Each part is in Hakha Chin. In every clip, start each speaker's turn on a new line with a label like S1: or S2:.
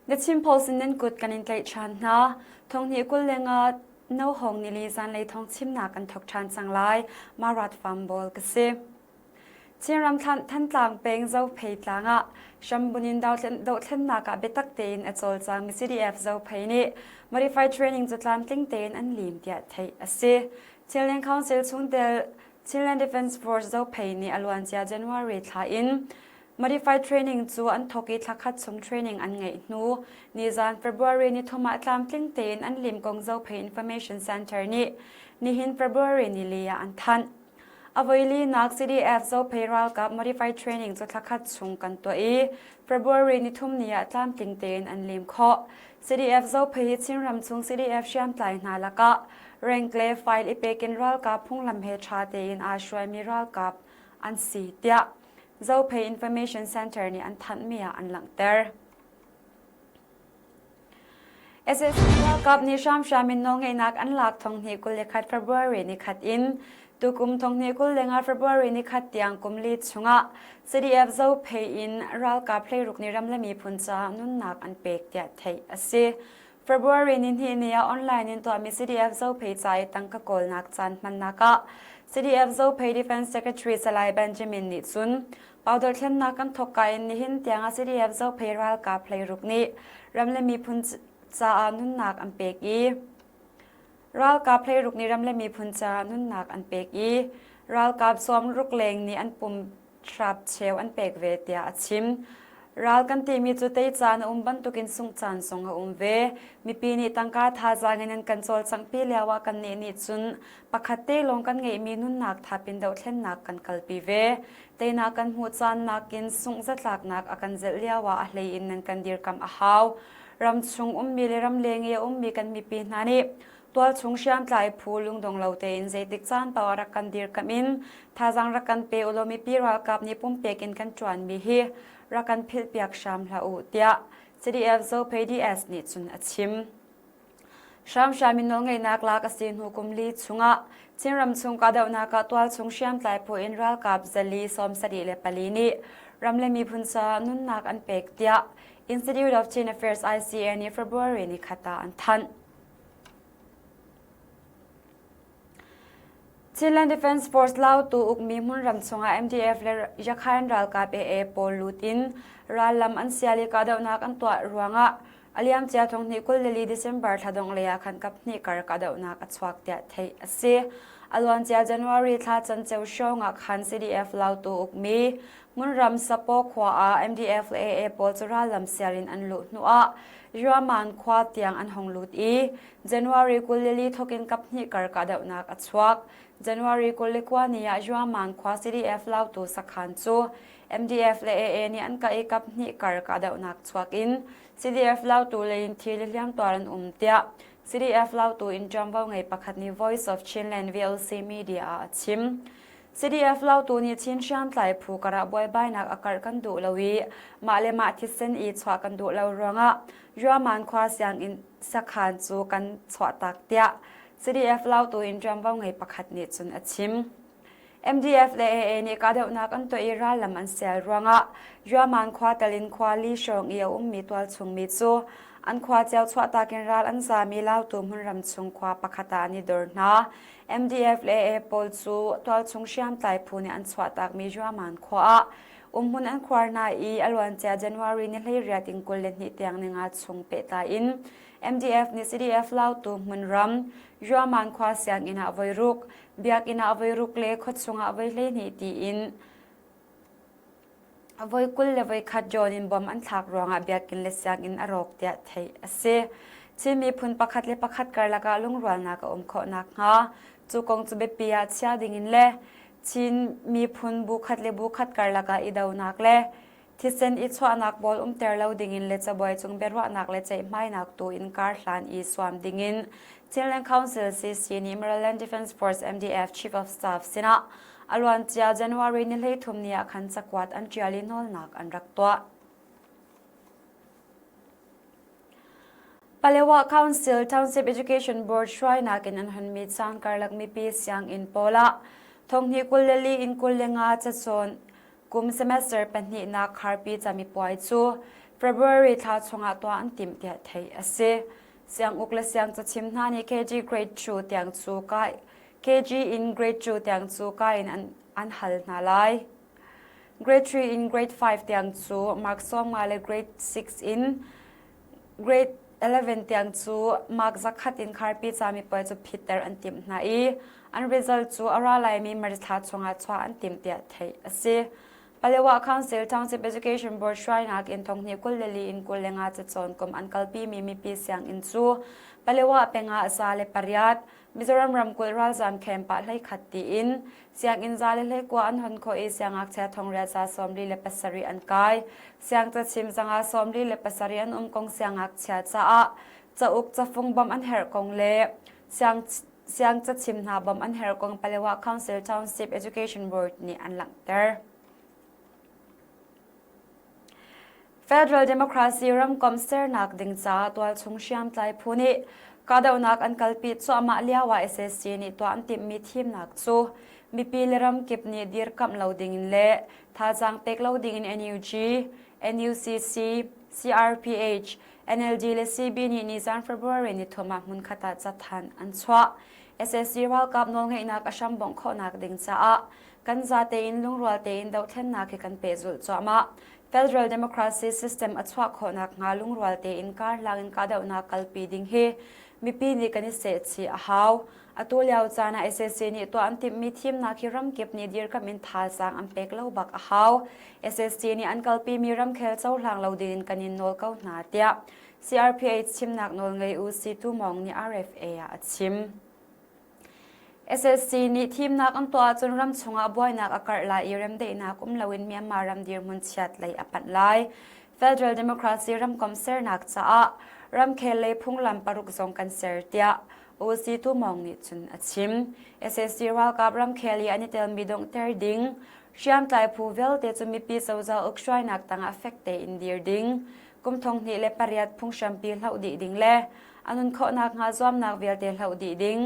S1: The Chin Post in nan kut kan in tlaih ṭhan hna. Thonghnih 25 nohawng nili zanlei thawng chimnak kan thawk ṭhan cang lai. Marat Farm Ball ka si. Chinram Thantlang peng Zophei tlang ah hrambun in dohthlennak ah biatak tein a cawlcangmi CDF Zophei nih modified training cu tlamtling tein an lim tiah theih a si. Chinland Council chungtel Chinland Defence Force Zophei nih a luancia January thla in modified training cu an thawk i thla khat chung training an ngeih hnu nizan February ni thum ah tlamtling tein an lim kong Zophei Information Center nih nihin February nili ah an thanh. A voilinak CDF Zophei ralkap modified training cu thla khat chung kan tuah i February nithum ni ah tlamtling tein an lim khawh. CDF Zophei hi Chinram chung CDF hriamtlai hna lakah rank le file i pek in ralkap phunglam he ṭha tein aa hruaimi ralkap an si tiah Zophei Information Center nih an thanhmi ah an langhter. Sac ralkap nih hramhram in nawlngeihnak an lak 2021 February nikhat in tukum 2025 February nikhat tiang kum li chungah CDF Zophei in ralkap hleiruk nih ram le miphun caah nunnak an pek tiah theih a si. February nihnih ni ah online in tuahmi CDF Zophei ca i tangka kawlnak caan hmannak ah CDF Zophei Defense Secretary Salai Benjamin nih cun Powder thlennak kan thawkka in nihin tiang ah CDF Zophei ralkap hleiruk nih ram le miphun caah nunnak an pek i ralkap hleiruk nih ram le miphun caah nunnak an pek i ralkap sawmruk leng nih an pum hrap cheu an pek ve tiah a chim. Ral kan timi cu tei caan a um bantukin sungh caan zong a um ve. Mipi nih tangka thazaang in an kan cawlcanghpi lio ah kannih nih cun pakhat te lawng kan ngeihmi nunnak thap in dohthlennak kan kalpi ve. Teinak kan hmuh caan nakin sungh zatlaknak a kan zelh lio ah a hlei in nan kan dirkamh a hau. Ramchung ummi le ramleng i a ummi kan mipi hna nih tualchung hriamtlai phu lungdong lo tein zeitik caan paoh ah rak kan dirkamh in thazaang rak kan pe ulaw mipi ralkap nih pumpek in kan ṭuanmi hi rak kan philhpiak hram hlah u tiah CDF Zophei DS nih cun a chim. Hramhram in nawlngeihnak lak a si hnu kum li chungah Chinram chung kahdohnak ah tualchung hriamtlai phu in ralkap 474 nih ram le miphun caah nunnak an pek tiah Institute of Chin Affairs ICA nih February ni khat ah an thanh. Chinland Defence Force Lautu ukmi hmunram chungah MDF le Yakhain ralkap AA pawl lut in rallam an sial i kahdohnak an tuah ruangah A liamcia thonghnih 24 December thla dongh lei ah khan kaphnih kar kahdohnak a chuak tiah theih a si. A luancia January thla canceu hrawng ah khan CDF Lautu ukmi Hmunram Sapaw khua ah MDF le AA pawl cu rallam sial in an luh hnu ah Yuaman khua tiang an hong lut i January 24 thokin kaphnih kar kahdohnak a chuak. January 29 ni ah Yuaman khua CDF Lautu sakhan cu MDF le AA nih an kah i kaphnih kar kahdohnak chuak in CDF Lautu lei in thi le hliamtuar an um tiah CDF Lautu in ṭuanvo ngei pakhat nih Voice of Chinland VOC media ah a chim. CDF Lautu nih Chin hriamtlai phu karah buaibainak a karh kan duh lo i mah le mah thisen i chuah kan duh lo ruangah Ruaman khua sianginn sakhan cu kan chuahtak tiah CDF Lautu in ṭuanvo ngei pakhat nih cun a chim. MDF le AA nih kahdohnak an tuah i rallam an sial ruangah Yuaman khua tel in khua li hrawng i a ummi tualchungmi cu an khua cio chuahtak in ral an zami Lautu hmunram chung khua pakhat ah an i dor hna. MDF le AA pawl cu tualchung hriamtlai phu nih an chuahtakmi Yuaman khua ah umhmun an khuar hna i a luancia January ni 18 in 22 tiang ninga chung pehtlai in MDF nih CDF Lautu hmunram Yuaman khua sianginn ah voiruk Biakinn ah voiruk le khuachung ah voi 12 tiin voi 21 John in bom an thlak ruangah biakinn le sianginn a rawk tiah theih a si. Chin miphun pakhat le pakhat karlak ah lungrualnak a um khawh nakhnga cu kong cu biapi ah chia dingin le Chin miphun bu khat le bu khat karlak ah i donak le Thisen i chuahnak pawl umter lo dingin le cabuai cung biaruahnak le ceihmainak tu in kar hlan i suam dingin Chinland Council CC nih Maryland Defense Force MDF Chief of Staff sinah a luancia January ni 13 ni ah khan cakuat an ṭial i nawlnak an rak tuah. Palewa Council Township Education Board hruainak in an honmi caan karlak mipi sianginn pawl ah thonghnih 24 in 25 cacawn Kum semester pahnihnak kharpi camipuai cu February thla chungah tuah an timh tiah theih a si. Sianguk le siangcachim hna nih KG grade 2 tiang cu ka KG in grade 2 tiang cu ka in an, an hal hna lai. Grade 3 in grade 5 tiang cu mark 15 le grade 6 in Grade 11 tiang cu mark zakhat in kharpi camipuai cu phitter an timh hna i an result cu a ra laimi March thla chungah chuah an timh tiah theih a si. Palewa Council Township Education Board hruainak in thonghnih 24 in 25 cacawn kum an kalpimi mipi sianginn cu Palewa peng ah 108, Mizoram ramkulh ralzaam camp ah 11 tiin sianginn 119 an hon khawh i siangngakchia thongriat 47 an kai. Siangcachim 147 an um kong siangngakchia caah cauk cafung bawmh an herh kong le siang siangcachim hna bawmh an herh kong Palewa Council Township Education Board nih an langhter. Federal Democracy ramkomh sernak ding caah tualchung hriamtlai phu nih kahdohnak an kalpi cuahmah lio ah SAC nih tuah an timhmi thimnak cu mipi le ramkip nih dirkamh lo dingin le thazaang pek lo dingin NUG, NUCC, CRPH, NLD le CB nih nizan February nithum ah hmunkhat ah cathanh an chuah. SAC ralkap nawlngeihnak a hram bongh khawhnak ding caah kan zatein lungrual tein dohthlennak hi kan pehzulh cuahmah. Federal democracy system a chuah khawh nakhnga lungrual tein karhlang in kahdohnak kalpi ding hi mipi nih kan i sehchih a hau. Atu lio caan ah SAC nih tuah an timhmi thimnak hi ramkip nih dirkamh in thazaang an pek lo bak a hau. SAC nih an kalpimi ramkhel cohlang lo dingin kan in nawl ko hna tiah CRPH chimnak nawlngei U Situ Mawng nih RFA ah a chim. SSC nih thimnak an tuah ahcun ramchung ah buainak a karh lai i remdaihnak um loin Myanmar ram dirhmun chiat lei a panh lai. Federal Democracy ramkomh sernak caah ramkhel lei phunglam paruk zong kan ser tiah U Si Tu Maung nih cun a chim. SSC ralkap ramkhel i an i telmi donghter ding, hriamtlai phu vialte cu mipi cozah ukhruainak tangah fek tein dir ding, kum 2008 phunghrampi hloh dih ding le a nun khawh nakhnga zuamnak vialte hloh dih ding.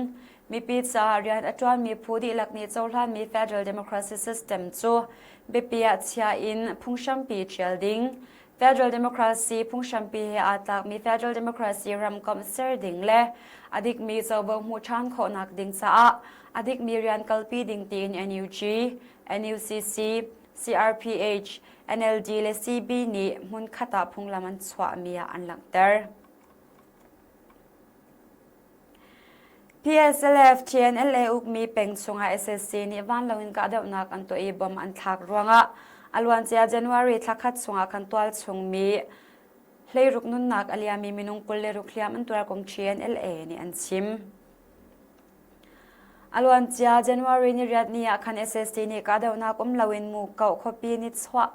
S1: Mipi caah rian a ṭuanmi phu dihlak nih cohlanmi Federal Democracy System cu biapi ah chia in phunghrampi ṭial ding. Federal Democracy phunghrampi he aa tlakmi Federal Democracy ramkomh ser ding le a dikmi covo hmuh ṭhan khawhnak ding caah a dikmi rian kalpi ding tiin NUG, NUCC, CRPH, NLD le CB nih hmunkhat ah phunglam an chuahmi ah an langhter. PSLF TNLA ukmi peng chungah SSC nih vanlawng in kahdohnak an tuah i bomb an thlak ruangah a luancia January thla khat chungah khan tualchungmi hleiruk nunnak a liami minung 26 hliam an tuar kong TNLA nih an chim. A luancia January ni riat ni ah khan SST nih kahdohnak um loin Mukoh khuapi nichuah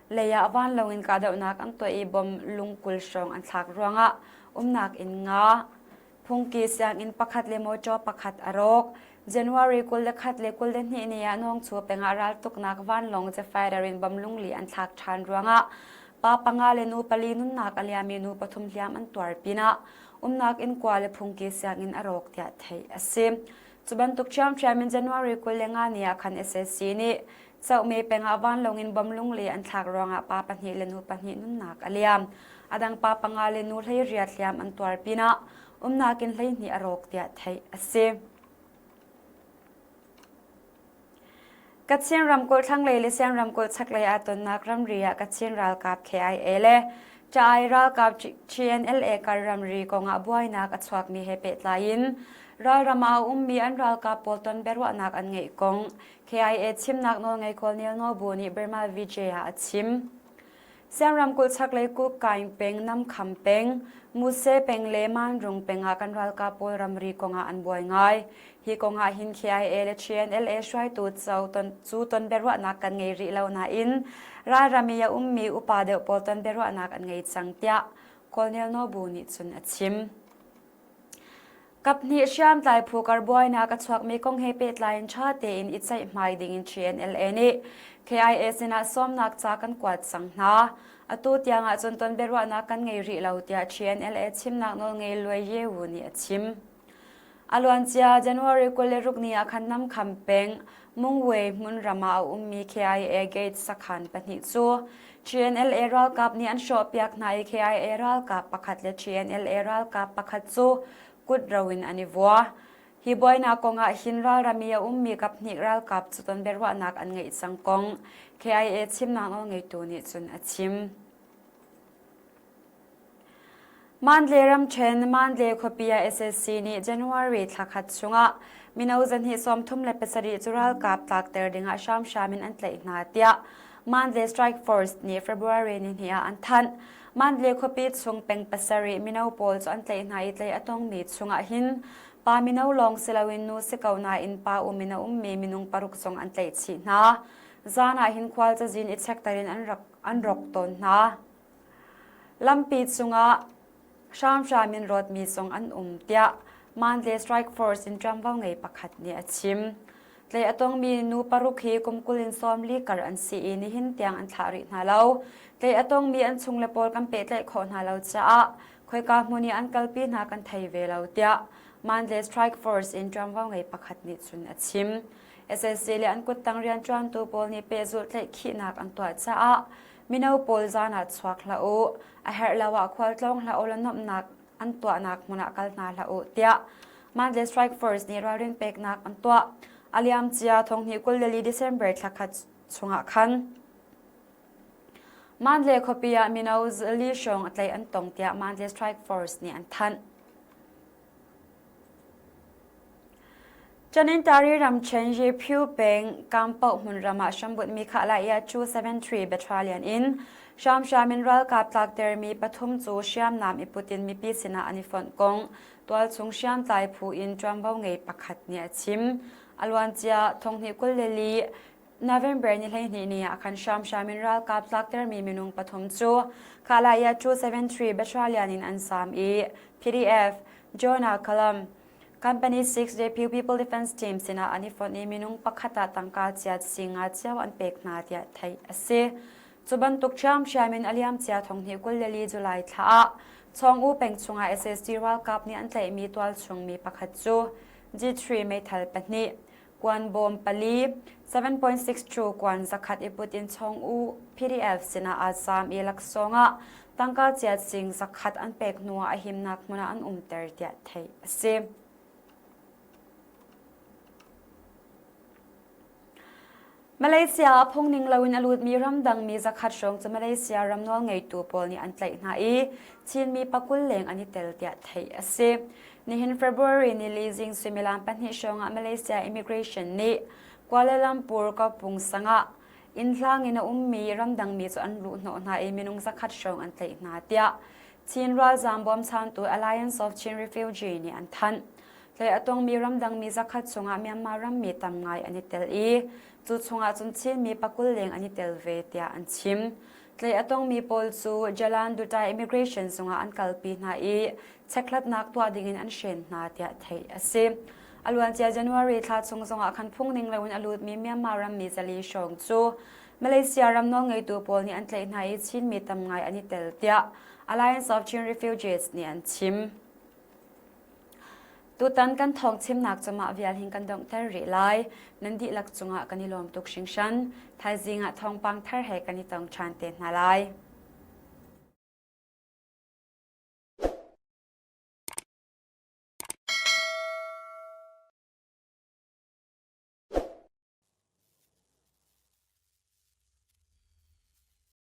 S1: lei ah vanlawng in kahdohnak an tuah i bomb lungkul hrawng an thlak ruangah umnak inn nga, phungki sianginn pakhat le mawṭaw pakhat a rawk. January 21 le 22 ni ah Nawngchu peng ah raltuknak vanlawng jet-fighter in bomb lungli an thlak ṭhan ruangah pa panga le nu pali nunnak a liam i nu pathum hliam an tuar pinah umnak inn kua le phungki sianginn a rawk tiah theih a si. Cu bantuk ṭhiamṭhiam in January 25 ni ah khan SAC nih Cohme peng ah vanlawng in bomb lungli an thlak ruangah pa pahnih le nu pahnih nunnak a liam. A dang pa panga le nu 18 hliam an tuar pinah umnak in 12 a rawk tiah theih a si. Kachin ramkulh thlanglei le Sian ramkulh chaklei aa tonnak ramri ah Kachin ralkap KIA le Ṭa-ai ralkap TNLA kar ramri kongah buainak a chuakmi he pehtlai in ralram ah a ummi an ralkap pawl ton biaruahnak an ngeih kong KIA chimnak nawlngei Colonel Nobu nih Burma VJ ah a chim. Sian ramkulh chaklei Kulkaing peng, Namkham peng, Muse peng le Manrung peng ah kan ralkap pawl ramri kongah an buai ngai. Hi kongah hin KIA le TNLA hruaitu cu ton biaruahnak kan ngei rih lo nain ralram i a ummi upa deuh pawl ton biaruahnak an ngei cang tiah Colonel Nobu nih cun a chim. Kaphnih hriamtlai phu kar buainak a chuakmi kong he pehtlai in ṭha tein i ceihmai dingin TNLA nih KIA sinah sawmnak ca kan kuat cang hna. Atu tiang ahcun ton biaruahnak kan ngei rih lo tiah TNLA chimnak nawlngei Luai Ye Wu nih a chim. A luancia January 26 ni ah khan Namkham peng Mungwe hmunram ah a ummi KIA gate sakhan pahnih cu TNLA ralkap nih an hrawhpiak hna i KIA ralkap pakhat le TNLA ralkap pakhat cu kut ro in an i vua. Hi buainak kong ah hin ralram i a ummi kaphnih ralkap cu ton biaruahnak an ngeih cang kong KIA chimnak nawlngeitu nih cun a chim. Mandalay ramṭhen Mandalay khuapi ah SAC nih January thla khat chungah mino zahnih 37 cu ralkap tlakter dingah hramhram in an tlaih hna tiah Mandalay Strike Force nih February nihnih ah an thanh. Mandalay khuapi chung peng pasarih mino pawl cu an tlaih hna i tlaih a tongmi chungah hin pa mino lawng si loin nu si ko nain pa um in a ummi minung paruk zong an tlaih chih hna. Zan ah hin khual cazin i chekter in an rak an rawk tawn hna. Lampi cungah hramhram in rawtmi zong an um tiah Mandalay Strike Force in ṭuanvo ngei pakhat nih a chim. Tlei a tongmi nu paruk hi kum 20 in 40 kar an si i nihin tiang an thlah rih hna lo. Tlei a tongmi an chungle pawl kan pehtlaih khawh hna lo caah khoika hmun i an kalpi hna kan thei ve lo tiah Mandalay Strike Force in ṭuanvo ngei pakhat nih cun a chim. SAC le an kuttang rianṭuantu pawl nih pehzulh tlaihkhihnak an tuah caah Mino pawl zan ah chuak hlah u, a herh lo ah khualtlawng hlah u law nuamhnak an tuahnak hmun ah kal hna hlah u tiah Mandalay Strike Force nih ralrin peknak an tuah. A liamcia thonghnih 24 December thla khat chungah khan Mandalay khuapi ah mino li hrawng a tlaih an tong tiah Mandalay Strike Force nih an thanh. Tanintari ramṭhen Yephu peng Kampoh hmunram ah hrambunhmi Khahlaiah 273 Battalion in hramhram in ralkap tlaktermi pathum cu hriamnam i put in mipi sinah an i fonh kong tualchung hriamtlai phu in ṭuanvo ngei pakhat nih a chim. A luancia thonghnih 24 November ni 12 ni ah khan hramhram in ralkap tlaktermi minung pathum cu Khahlaiah 273 Battalion in an zaam i PDF Jonah Kalam Company 6 JPU People Defense Team sinah an i fonh i minung pakhat ah tangka chiat singa cio an pek hna tiah theih a si. Cu bantuk ṭhiamṭhiam in a liamcia thonghnih 24 July thla ah Chawng-U peng chungah SSD ralkap nih an tlaihmi tualchung mi pakhat cu G3 meithal pahnih, kuan bawm pali, 7.62 kuan zakhat i put in Chawng-U PDF sinah aa zaam i laksawng ah tangka chiat sing zakhat an pek hnuah a himnak hmun ah an umter tiah theih a si. Malaysia ah phungning loin a lutmi ramdangmi zakhat hrawng cu Malaysia ram nawlngeitu pawl nih an tlaih hna i Chinmi pakul leng an i tel tiah theih a si. Nihin February nili zing suimilam pahnih hrawng ah Malaysia Immigration nih Kuala Lumpur Kopung sang ah inn hlang in a ummi ramdangmi cu an luhhnawh hna i minung zakhat hrawng an tlaih hna tiah Chin ralzaam bawmchantu Alliance of Chin Refugee nih an thanh. Hlei a tongmi ramdangmi zakhat chungah Myanmar rammi tam ngai an i tel i cu chungah cun Chinmi pakul leng an i tel ve tiah an chim. Tlei a tongmi pawl cu Jalan Duta Immigration zungah an kalpi hna i chekhlatnak tuah dingin an hren hna tiah theih a si. A luancia January thla chung zongah khan phungning loin a lutmi Myanmar rammi zali hrawng cu Malaysia ram nawlngeitu pawl nih an tlaih hna i Chinmi tam ngai an i tel tiah Alliance of Chin Refugees nih an chim. Tutan kan thawng chimnak cu mah vial hin kan donghter rih lai. Nan dihlak cungah kan i lawm tuk hringhran. Thaizing ah thawngpang thar he kan i tong ṭhan te hna lai.